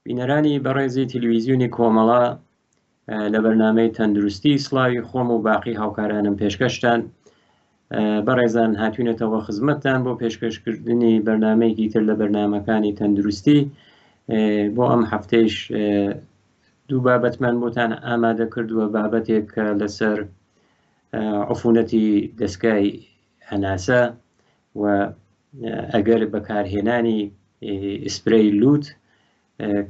بینەرانی بەڕێزی تلویزیونی کۆمەڵە لە بەرنامەی تەندروستی سڵاوی خۆم و باقی هاوکارانم پێشکەشتان. بەڕێزان هاتوینەتەوە خزمەتتان بۆ پێشکەشکردنی بەرنامەیەکی تر لە بەرنامەکانی تەندروستی. بۆ ئەم هەفتەیش دوو بابەتمان بۆتان ئامادە کردووە، بابەتێک کە لەسەر عفونەتی دەستگای هەناسە و ئەگەر بەکارهێنانی ئیسپرەی لوت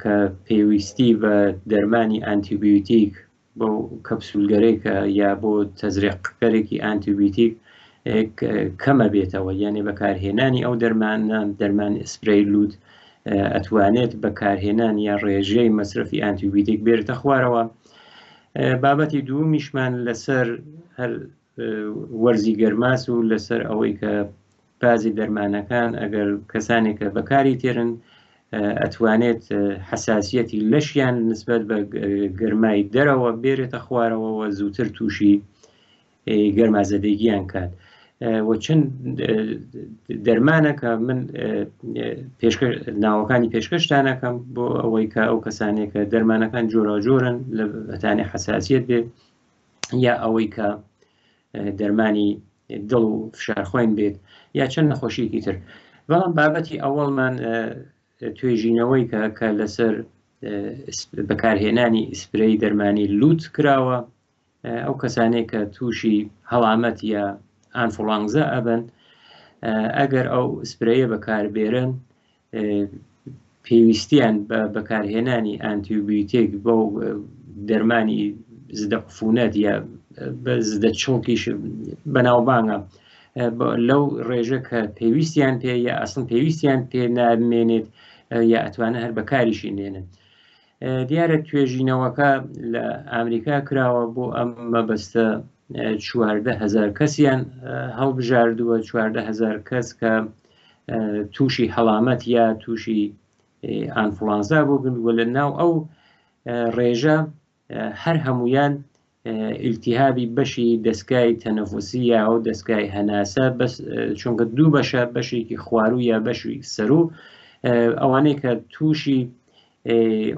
کە پێویستی بە دەرمانی ئانتیبیوتیک بۆ کەپسولگەرێکە یا بۆ تەزریقگەرێکی ئانتیبیوتیک کەمە بێتەوە، یانێ بەکارهێنانی ئەو دەرمانە دەرمان ئیسپرەی لوت ئەتوانێت بەکارهێنان یا ڕێژەی مەسرەفی ئانتیبیوتیک بێرتە خوارەوە. بابەتی دوومیشمان لەسەر هەر وەرزی گەرماس و لەسەر ئەوەی کە بازی دەرمانەکان ئەگەر کەسانێک کە بەکاری تێرن ئەتوانێت حساسیەتی لەشیان نسبەت بە گەرمای دەرەوە بێرێتە خوارەوە و زووتر تووشی گەرمازەدەگیان کات و چەند دەرمانە کە من ناوەکانی پێشکەشتانەکەم بۆ ئەوەی کە ئەو کەسانێک کە دەرمانەکان جۆراوجۆرن لە بەتانی حساسیت بێت یا ئەوەی کە دەرمانی دڵ و فشارخوێن بێت یا چەند نەخۆشیەکی تر. بەڵام بابەتی ئەوەڵمان توێژینەوەی کە کە لەسەر بەکارهێنانی ئیسپرەی دەرمانی لوت کراوە، ئەو کەسانەی کە تووشی هەڵامەت یا ئانفڵانزا ئەبن ئەگەر ئەو سپرەیە بەکاربێرن پێویستیان بە بەکارهێنانی ئانتیبیوتیک بۆ دەرمانی زدە عفونەت یا بە زدە چڵکیش بەناوبانگە لەو ڕێژە کە پێویستیان پێ یا ئەسڵ پێویستیان پێ نامێنێت یا ئەتوانە هەر بەکاریشی نێنن. دیارە توێژینەوەکە لە ئەمریکا کراوە بۆ ئەم مەبەستە 14 هزار کەسیان هەڵبژاردووە، 14 هزار کەس کە تووشی هەڵامەت یا تووشی ئانفلانزا بووبن و لە ناو ئەو ڕێژە هەر هەمویان ئیلتیهابی بەشی دەستگای تەنەفسی یا ئەو دەستگای هەناسە، بەس چونکە دوو بەشە، بەشێکی خواروو یا بەشی سەرو. ئەوانەی کە تووشی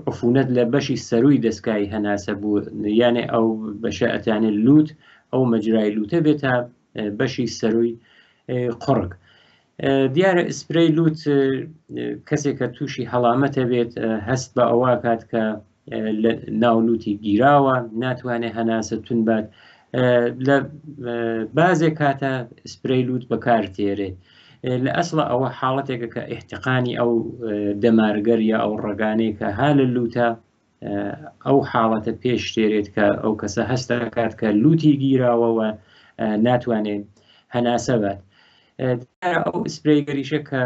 عفونەت لە بەشی سەروی دەستگای هەناسە بوو، یانێ ئەو بەشە ئەتانێت لوت، ئەو مەجرای لوتە بێتە بەشی سەروی قوڕگ. دیارە ئسپرەی لوت کەسێک کە تووشی هەڵامەتە بێت هەست بە ئەوە کات کە لە ناو لوتی گیراوە، ناتوانێت هەناسە تون بات، لە بازێک کاتە سپرەی لوت بەکار تێرێت. لە ئەسڵە ئەوە حاڵەتێکە کە احتقانی ئەو دەمارگەر یا ئەو ڕگانەی کە ها لە لوتە ئەو حاڵەتە پێش تێرێت کە ئەو کەسە هەست دەکات کە لوتی گیراوە و ناتوانێت هەناسە بات. ئەو سپرەیگەریشە کە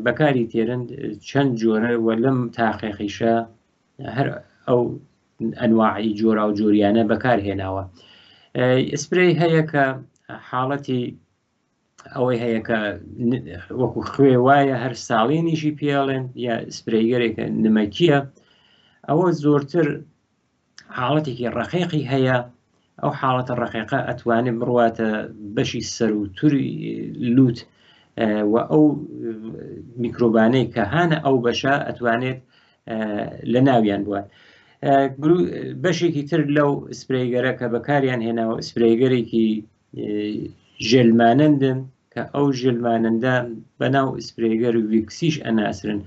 بەکاری تێرن چەند جۆرە و لەم تاقیقیشە هەر ئەو ئەنواعی جۆرا و جۆریانە بەکار هێناوە. ئسپرەی هەیە کە حاڵەتی ئەوەی هەیە کە وەکو خوێ وایە، هەر ساڵینیشی پێڵێن، یا سپرەیگەرێکە نمەکیە، ئەوە زۆرتر حاڵەتێکی ڕقیقی هەیە. ئەو حاڵەتە ڕقیقە ئەتوانێت بڕواتە بەشی سەروتری لوت و ئەو میکرۆبانەی کە هانە ئەو بەشە ئەتوانێت لە ناویان بوات. بەشێکی تر لەو سپرەیگەرە کە بەکاریان هێناوە سپرەیگەرێکی ژێلمانندن کە ئەو ژێلمانندە بەناو سپرێگەر و ویکسیش ئەناسرن،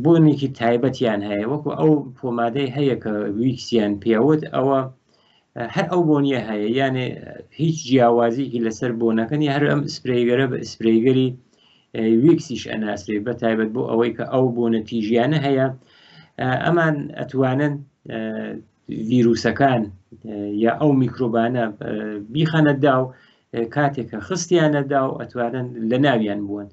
بۆنێکی تایبەتیان هەیە، وەکو ئەو پۆمادەی هەیە کە ویکسیان پێوت، ئەوە هەر ئەو بۆنیە هەیە، یانێ هیچ جیاوازیکی لەسەر بۆنەکە نیە. هەر ئەم سپرەیگەرە بە سپرەیگەری ویکسیش ئەناسرێ بە تایبەت بۆ ئەوەی کە ئەو بۆنە تیژیانە هەیە. ئەمان ئەتوانن ڤیروسەکان یا ئەو میکرۆبانە بیخەنە داو، کاتێک کە خستیانە داو ئەتوانن لە ناویان بوون.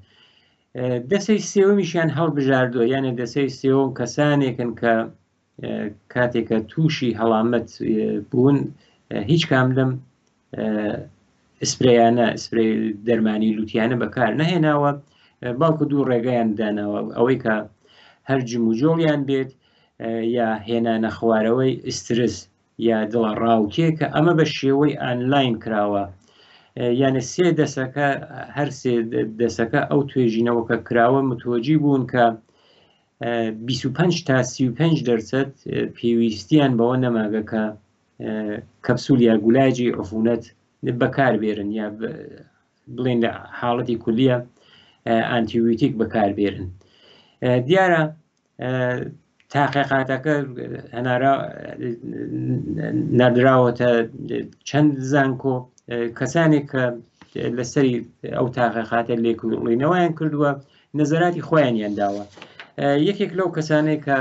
دەسەی سێومیشیان هەڵبژاردووە، یانە دەسەی سێوم کەسانێکن کە کاتێک کە تووشی هەڵامەت بوون هیچ کام لەم ئسپرەیانە، ئسپرەی دەرمانی لوتیانە بەکار نەهێناوە، بەڵکو دوو ڕێگەیان داناوە، ئەوەی کە هەر جموجۆڵیان بێت یا هێنانە خوارەوەی ئسترس یا دڵە ڕاوکێ، کە ئەمە بە شێوەی ئانلاین کراوە. یانە سێ دەسەکە، هەر سێ دەسەکە ئەو توێژینەوەکە کراوە متوەجی بوون کە 25 تا 35 دەرسەد پێویستیان بەوە نەماگە کە کەپسول یا گولاجی عفونەت بەکاربێرن یا بڵێن لە حاڵەتی کولیە ئانتیبیوتیک بەکاربێرن. دیارە تاقیقاتەکە هەنارا نردراوەتە چەند زانکۆ، کەسانێک کە لەسەری ئەو تاقیقاتە لێکۆڵینەوەیان کردووە نەزەراتی خۆیانیان داوە. یەکێک لەو کەسانێک کە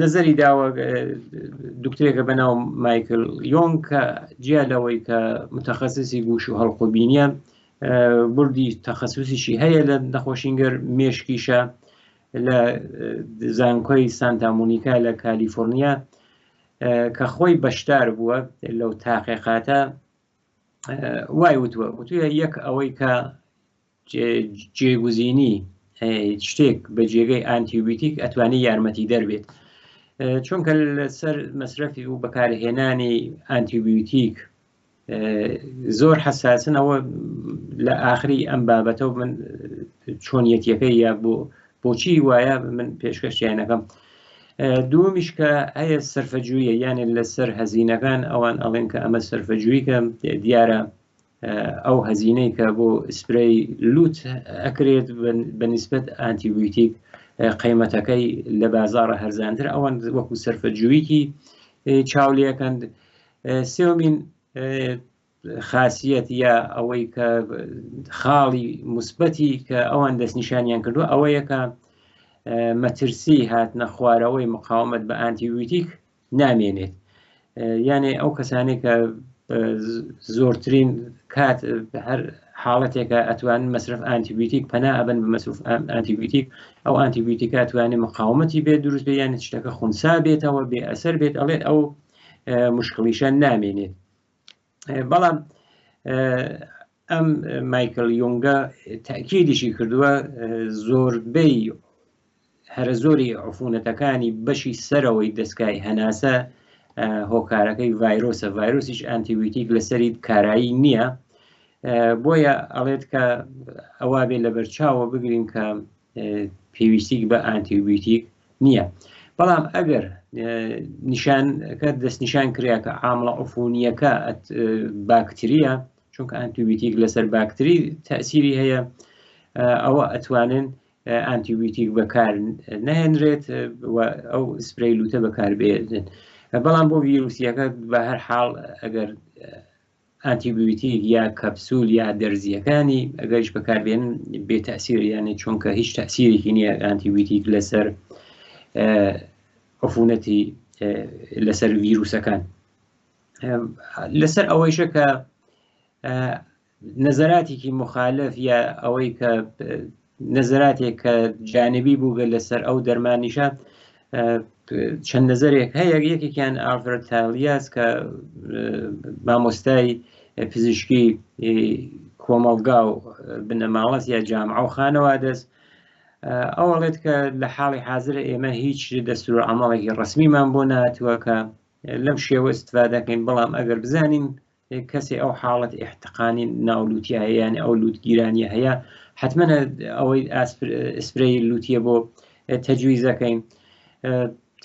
نەزەری داوە دکترێکە بە ناو مایکل یۆنگ کە جیا لەوەی کە متەخەسسی گوش و هەڵقوبینیە، بردی تەخەسوسیشی هەیە لە نەخۆشینگەر مێشکیشە لە زانکۆی سانتا مونیکا لە کالیفۆرنیا کە خۆی بەشدار بووە لەو تاقیقاتە، وای وتووە، وتووە یەک ئەوەی کە جێگوزینی شتێک بە جێگەی ئانتیبیوتیک ئەتوانێت یارمەتی دەربێت، چونکە لەسەر مەسرەفی و بەکارهێنانی ئانتیبیوتیک زۆر حەساسن. ئەوە لە ئاخری ئەم بابەتەوە من چۆنیەتیەکەی یا بۆ بۆچی وایە من پێشکەشیانەکەم. دووەمیش کە هەیە سەرفەجوویە، یانێ لەسەر هەزینەکان ئەوان ئەڵێن کە ئەمە سەرفەجووی کە دیارە ئەو هەزینەی کە بۆ سپرەی لوت ئەکرێت بە نسبەت ئانتیبیوتیک قیمەتەکەی لە بازاڕە هەرزانتر، ئەوان وەکو سەرفەجوویکی چاولێکەن. سێومین خاصیت یا ئەوەی کە خاڵی مثبەتی کە ئەوان دەستنیشانیان کردووە ئەوەیە کە مەترسی هاتنە خوارەوەی مقاومەت بە ئانتیبیوتیک نامێنێت. یانێ ئەو کەسانێک کە زۆرترین کات هەر حاڵەتێکە ئەتوانن مەصرف ئانتیبیوتیک پەنا ئەبن بە مەصرف ئانتیبیوتیک، ئەو ئانتیبیوتیکە ئەتوانێت مقاومەتی بێت دروست بێت، یانە شتەکە خونسا بێتەوە بێ ئەسەر بێت، ئەڵێت ئەو مشکڵیشە نامێنێت. بەڵام ئەم مایکل یۆنگە تاکیدیشی کردووە زۆربەی هەرە زۆری عفونەتەکانی بەشی سەرەوەی دەستگای هەناسە هۆکارەکەی ڤایرۆسە، ڤایرۆسیش ئانتیبیوتیک لەسەری کارایی نییە، بۆیە ئەڵێت کە ئەوە بێ لەبەرچاوە بگرین کە پێویستیک بە ئانتیبیوتیک نییە. بەڵام ئەگەر نیشانەکە دەستنیشان کرا کە عامڵە عفونیەکە باکتریە، چونکە ئانتیبیوتیک لەسەر باکتری تەسیری هەیە، ئەوە ئەتوانن ئانتیبیوتیک بەکار نەهێنرێت و ئەو سپرەی لوتە بەکار بێنن. بەڵام بۆ ڤیروسیەکە بە هەر حاڵ ئەگەر ئانتیبیوتیک یا کەپسول یا دەرزیەکانی ئەگەریش بەکاربێن بێ تەسیر، یانێ چونکە هیچ تەسیرێکی نییە ئانتیبیوتیک لەسەر عفونەتی لەسەر ڤیروسەکان. لەسەر ئەوەیشە کە نەزەراتێکی مخالف یا ئەوەی کە نەزەراتێک کە جانبی بووگە لەسەر ئەو دەرمانیشە چەند نەزەرێک هەیە. یەکێکیان ئالفرد تالیاس کە مامۆستای پزیشکی کۆمەڵگا و بنەماڵەس یا جامعە و خانەوادەست، ئەوەڵێت کە لە حاڵی حاضرە ئێمە هیچ دەستور عمەڵێکی ڕسمیمان بۆ ناتووە کە لەم شێوە استفادەکەین، بەڵام ئەگەر بزانین کەسێ ئەو حاڵەت احتقانی ناو لوتیە هەیە، یعنی ئەو لوتگیرانیە هەیە، حتمما ئەوەی ئەسپرەی لوتیە بۆ تەجویزەکەین.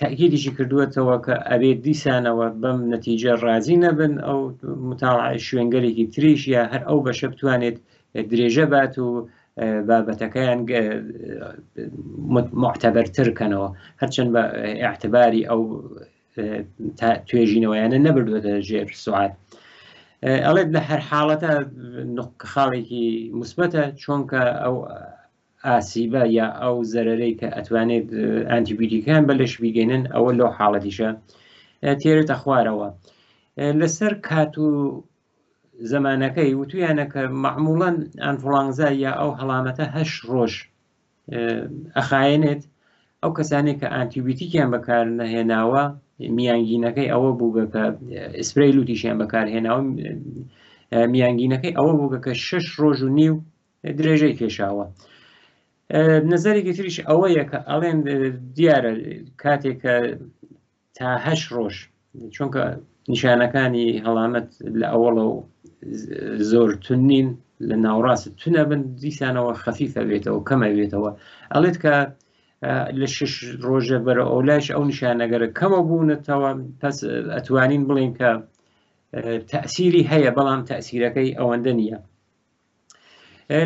تاکیدیشی کردووەتەوە کە ئەبێت دیسانەوە بەم نەتیجە ڕازی نەبن، ئەو متاڵعە شوێنگەلێکی تریش یا هەر ئەو بەشە بتوانێت درێژە بات و بابەتەکەیان معتەبەرتر کەنەوە، هەرچەند بە اعتباری ئەو توێژینەوەیانە نەبردوێتە ژێر سوال. ئەڵێت لە هەر حاڵەتە خاڵێکی مثبەتە، چۆنکە ئەو ئاسیبە یا ئەو زەرەرەی کە ئەتوانێت ئانتیبیوتیکان بە لەش بیگەینن ئەوە لەو حاڵەتیشە تێرێتە خوارەوە. لەسەر کات و زمانەکەی وتویانە کە معموڵەن ئەنفلانزا یا ئەو هەڵامەتە 8 ڕۆژ ئەخایەنێت. ئەو کەسانێک کە ئانتیبیوتیکیان بەکار نەهێناوە میانگینەکەی ئەوە بووگە کە ئسپرەی لوتیشیان بەکارهێناوە، میانگینەکەی ئەوە بووگە کە 6 ڕۆژ و نیو درێژەی کێشاوە. نظرێکی تریش ئەوەیە کە ئەڵێن دیارە کاتێک کە تا 8 ڕۆژ، چونکە نیشانەکانی هەڵامەت لە ئەوەڵە و زۆر تون نین، لە ناوڕاست تونە بن، دیسانەوە خەفیفە بێتەوە کەمە بێتەوە، ئەڵێت کە لە شش ڕۆژە بەرە ئەولایش ئەو نیشانەگەرە کەمە بوونەتەوە پس ئەتوانین بڵێن کە تەسیری هەیە بەڵام تەسیرەکەی ئەوەندە نییە.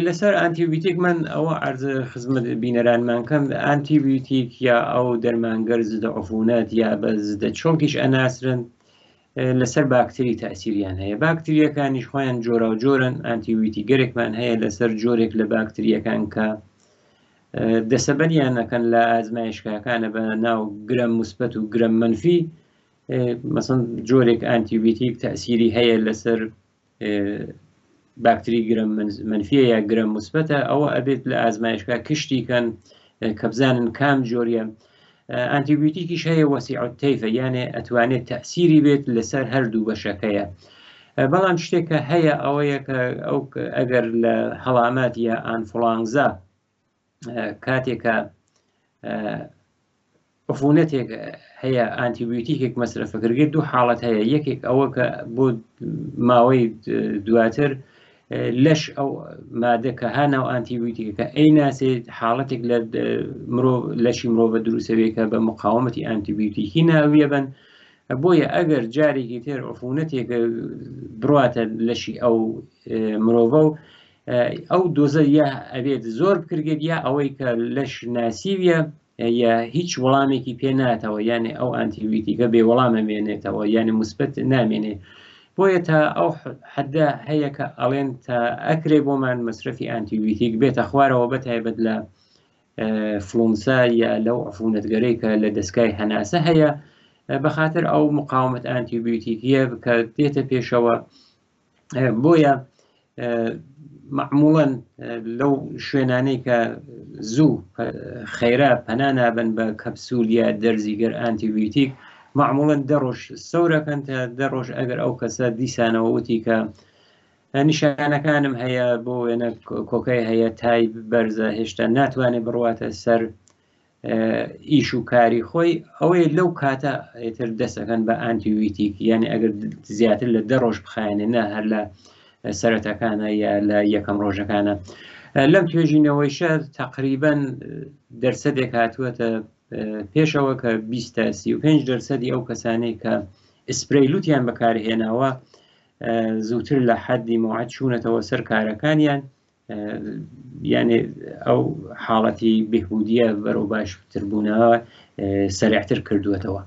لەسەر ئانتیبیوتیک من ئەوە عرض خزمەت بینەرانمان کەم ئانتیبیوتیک یا ئەو دەرمانگەر زدە عفونەت یا بە زدە چۆکیش ئەناسرن لەسەر باکتری تاسیریان هەیە باکتریەکانیش خۆیان جۆرا و جۆرن ئانتیبیوتیک گەرێکمان هەیە لەسەر جۆرێک لە باکتریەکان کە دەسەبەریان نەکەن لە ئازمایشگاکانە بە ناو گرەم مثبەت و گرەم منفی مەسن جۆرێک ئانتیبیوتیک تەسیری هەیە لەسەر باکتری گرم منفیە یا گرم مثبەتە ئەوە ئەبێت لە ئازمایشگا کشتی کەن کە بزانن کام جۆریە ئانتیبیوتیکیش هەیە وەسیع تەیفە یانێ ئەتوانێت تەسیری بێت لەسەر هەردوو بەشەکەیە بەڵام شتێکە هەیە ئەوەیە کە ئەو ئەگەر لە هەڵامات یا ئانفلانزا کاتێکە عفونەتێک هەیە ئانتیبیوتیکێک مەسرەفەکردگێت دوو حاڵەت هەیە یەکێک ئەوە کە بۆ ماوەی دواتر لەش ئەو مادە کە هانا و ئانتیبیوتیکەکە ئەی ناسێت حاڵەتێک لە مرۆ لەشی مرۆڤە دروستەوەی کە بە مقاومەتی ئانتیبیوتیکی ناویە بن بۆیە ئەگەر جارێکی تر عفونەتێک بڕاتە لەشی ئەو مرۆڤە و ئەو دۆزە یا ئەبێت زۆر بکرگێت یا ئەوەی کە لەش ناسیویە یا هیچ وەڵامێکی پێ ناتەوە یانێ ئەو ئانتیبیوتیکە بێ وەڵام ئەمێنێتەوە یانێ موسبەت نامێنێ بۆیە تا ئەو حەدە هەیە کە ئەڵێن تا ئەکرێ بۆمان مەسرەفی ئانتیبیوتیک بێتە خوارەوە بە تایبەت لە فلۆنسا یا لەو عفونەتگەرەی کە لە دەستگای هەناسە هەیە بەخاتر ئەو مقاومەت ئانتیبیوتیکیە کە دێتە پێشەوە بۆیە مەعموڵەن لەو شوێنانەی کە زوو خێرا پەنا نابن بە کەپسول یا دەرزیگەر ئانتیبیوتیک معموڵەن دە ڕۆژ سەورەکەن تا دە ڕۆژ ئەگەر ئەو کەسە دیسانەوە وتی کە نیشانەکانم هەیە بۆ وێنە کۆکەی هەیە تای بەرزە هێشتا ناتوانێت بڕواتە سەر ئیش و کاری خۆی ئەوەیە لەو کاتە ئیتر دەستەکەن بە ئانتیویتیک یعنی ئەگەر زیاتر لە دە ڕۆژ بخایەنێ نە هەر لە سەرەتەکانە یا لە یەکەم ڕۆژەکانە لەم توێژینەوەیشە تقریبا دەرسەدێک هاتووەتە پێشەوە کە 20 تا 35 دەرسەدی ئەو کەسانەی کە ئسپرەی لوتیان بەکارهێناوە زووتر لە حەدی موعد چوونەتەوە سەر کارەکانیان یانێ ئەو حاڵەتی بهبودیە بەرەو باشتربوونەوە سەرعتر کردووەتەوە.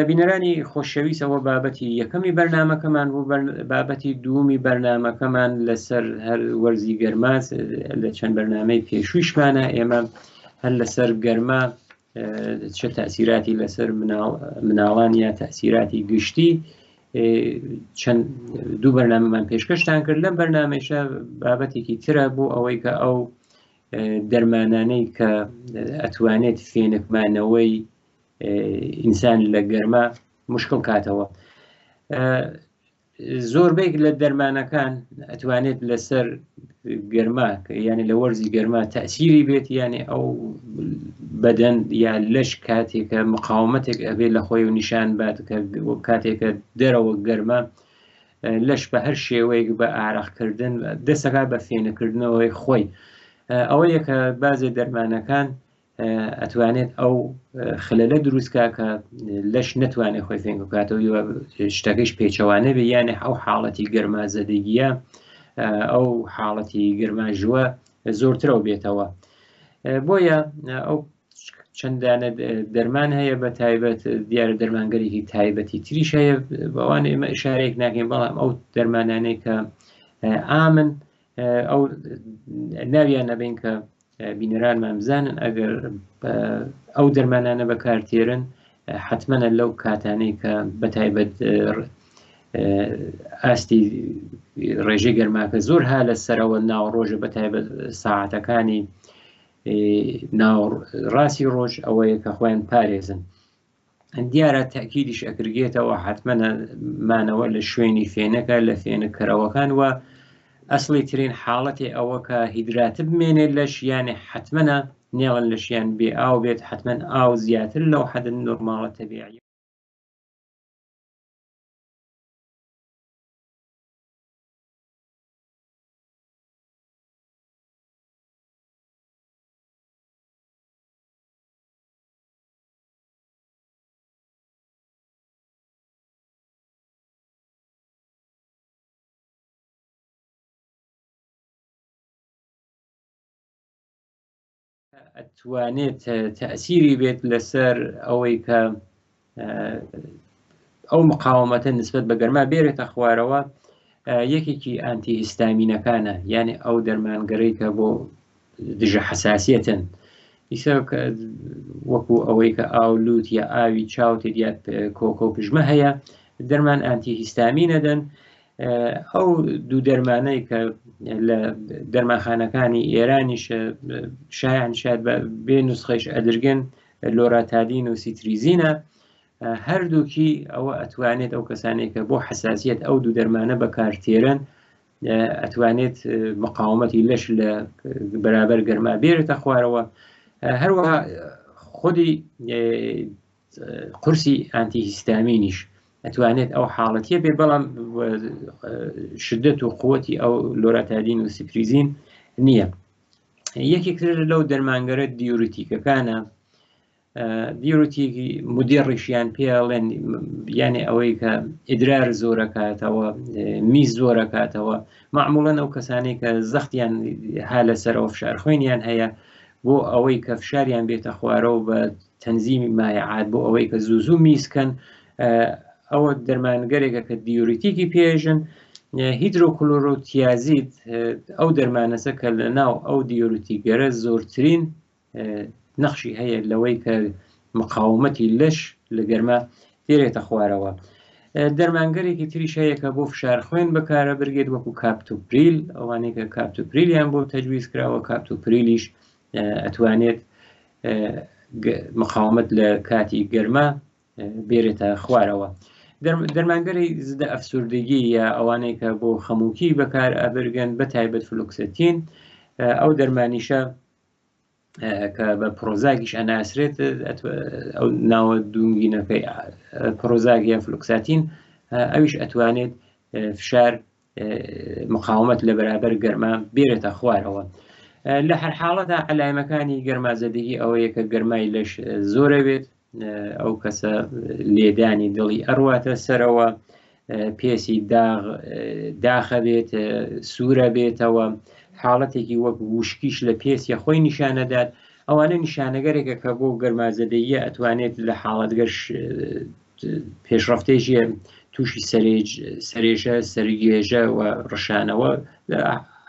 بینەرانی خۆشەویستەوە بابەتی یەکەمی بەرنمەکەمان بوو بابەتی دوومی بەرنمەکەمان لەسەر هەر وەرزی گەرما لە چەند بەرنمەی پێشوویشمانە ئێمە هەر لەسەر گەرما چ تەسیراتی لەسەر مناڵان یا تەسیراتی گشتی چەند دوو بەرنامەمان پێشکەشتان کرد لەم بەرنمەشە بابەتێکی ترە بۆ ئەوەی کە ئەو دەرمانانەی کە ئەتوانێت فێنکمانەوەی ئینسان لە گەرما مشکل کاتەوە زۆربەیەک لە دەرمانەکان ئەتوانێت لەسەر گەرما یعنی لە وەرزی گەرما تەسیری بێت یعنی ئەو بەدەن یا لەش کاتێکە مقاومەتێک ئەبێت لە خۆی و نیشان بات کە کاتێکە دەرەوە گەرمە لەش بە هەر شێوەیەک بە ئارەقکردن دەسەکات بە فێنکردنەوەی خۆی ئەوەیە کە بازێ دەرمانەکان ئەتوانێت ئەو خللە دروست کا کە لەش نەتوانێت خۆی فێنک بکاتەوە شتەکەش پێچەوانە بێ یانێ ئەو حاڵەتی گەرما زەدەگیە ئەو حاڵەتی گەرماژوە زۆرترەوە بێتەوە بۆیە ئەو چەندانە دەرمان هەیە بە تایبەت دیارە دەرمانگەرێکی تایبەتی تریش هەیە بەوان ئێمە ئشارێک ناکەین بەڵام ئەو دەرمانانەی کە ئامن ئەو ناویان نەبین کە بینەرانمان بزانن ئەگەر ئەو دەرمانانە بەکارتێرن حتممەە لەو کاتانەی کە بەتایبەت ئاستی ڕێژەی گەرماکە زۆر ها لە سەرەوە ناو ڕۆژە بە تایبەت ساعتەکانی ناو ڕاستی ڕۆژ ئەوەیە کە خۆیان پارێزن دیارە تەئکیدیش ئەکرگێتەوە حەتمەن مانەوە لە شوێنی فێنەکە لە فێنککەرەوەکان و ئەسڵی ترین حاڵەتێ ئەوە کە هیدرات بمێنێت لەش یانێ حەتمەنە نێڵن لەشیان بێ ئاو بێت حەتمەن ئاو زیاتر لەو حەدە نۆرماڵە تەبیعی. ئەتوانێت تەئسیری بێت لەسەر ئەوەی کە ئەو مقاومەتە نسبەت بە گەرما بێرێتە خوارەوە یەکێکی ئانتی هیستامینەکانە یعنی ئەو دەرمانگەرەی کە بۆ دژە حساسیەتن ئیسا وەکو ئەوەی کە ئاو لوت یا ئاوی چاوتێت یا کۆکە و پژمە هەیە دەرمان ئانتی هیستامینەدەن ئەو دوو دەرمانەی کە لە دەرمانخانەکانی ئێرانیش شایان شاید بە بێ نسخەش ئەدرگن لۆراتادین و سیتریزینە هەردووکی ئەوە ئەتوانێت ئەو کەسانێک کە بۆ حساسیت ئەو دوو دەرمانە بەکارتێرن ئەتوانێت مقاومەتی لەش لە بەرابەر گەرما بێرێتە خوارەوە هەروەها خودی قورسی ئانتی هیستامینیش ئەتوانێت ئەو حاڵەتیە بێ بەڵام شدەت و قوتی ئەو لۆراتادین و سیتریزین نییە یەکێک تر لەو دەرمانگەرە دیورتیکەکانە دیورتیکی مدێڕیشیان پێڵێن یانێ ئەوەی کە ئیدرار زۆرەکاتەوە میز زۆرەکاتەوە معموڵەن ئەو کەسانەی کە زەختیان ها لەسەرەوە فشار خوێنیان هەیە بۆ ئەوەی کە فشاریان بێتە خوارەوە بە تەنزیمی مایعات بۆ ئەوەی کە زوو زوو میزکەن ئەوە دەرمانگەرێکە کە دیوریتیکی پێژن هیدرۆکلۆرۆتیازید ئەو دەرمانەسە کە لە ناو ئەو دیوریتیگەرە زۆرترین نەخشی هەیە لەوەی کە مقاومەتی لەش لە گەرما دێرێتە خوارەوە دەرمانگەرێکی تریش هەیە کە بۆ فشار خوێن بەکارە برگێت وەکو کاپتوپریل ئەوانەی کە کاپتوپریلیان بۆ تەجویز کراوە کاپتوپریلیش ئەتوانێت مقاومەت لە کاتی گەرما بێرێتە خوارەوە. دەرمانگەری زدە ئەفسوردگی یا ئەوانەی کە بۆ خەموکی بەکار ئەبرگەن بە تایبەت فلوکسەتین ئەو دەرمانیشە کە بە پرۆزاگیش ئەناسرێت ئەو ناوە دوونگینەکەی پرۆزاگ یا فلوکساتین ئەویش ئەتوانێت فشار مقاومەت لە بەرابەر گەرما بێرێتە خوارەوە. لە هەر حاڵەتە عەلایمەکانی گەرمازەدەگی ئەوەیە کە گەرمای لەش زۆرە بێت ئەو کەسە لێدانی دڵی ئەڕواتە سەرەوە پێسی داغ داخە بێت سوورە بێتەوە حاڵەتێکی وەک وشکیش لە پێسیە خۆی نیشانەدات ئەوانە نیشانەگەرێکە کە بۆ گەرمازەدەیە ئەتوانێت لە حاڵەتگەر پێشڕەفتەیە تووشی سەرێژە سەرگێژە و ڕشانەوە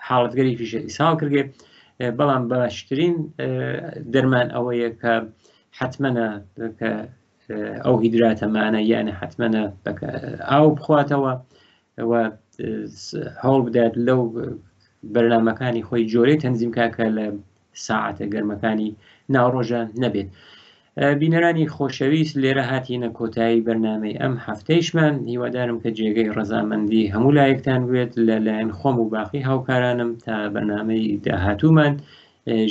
حاڵەتگەرێکیش ئیساڵ کردێ بەڵام باشترین دەرمان ئەوەیە کە حتممەە کە ئەو هیدراتەمانە یانە حتممەە ئاو بخواتەوە و هەوڵ بدات لەو بەرنمەکانی خۆی جۆرەی تەنزیم کاکە لە ساعەتە گەرمەکانی ناوڕۆژە نەبێت. بینەرانی خۆشەویست لێرە هاتینە کۆتایی بەرنامەی ئەم هەفتەیشمان هیوادارم کە جێگەی ڕەزامەندی هەموو لایەکتان بێت لە لایەن خۆم و باقی هاوکارانم تا بەرنامەی داهاتوومان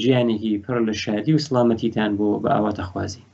ژیانێکی پڕ لە شادی و سڵامەتیتان بۆ بە ئاواتەخوازین.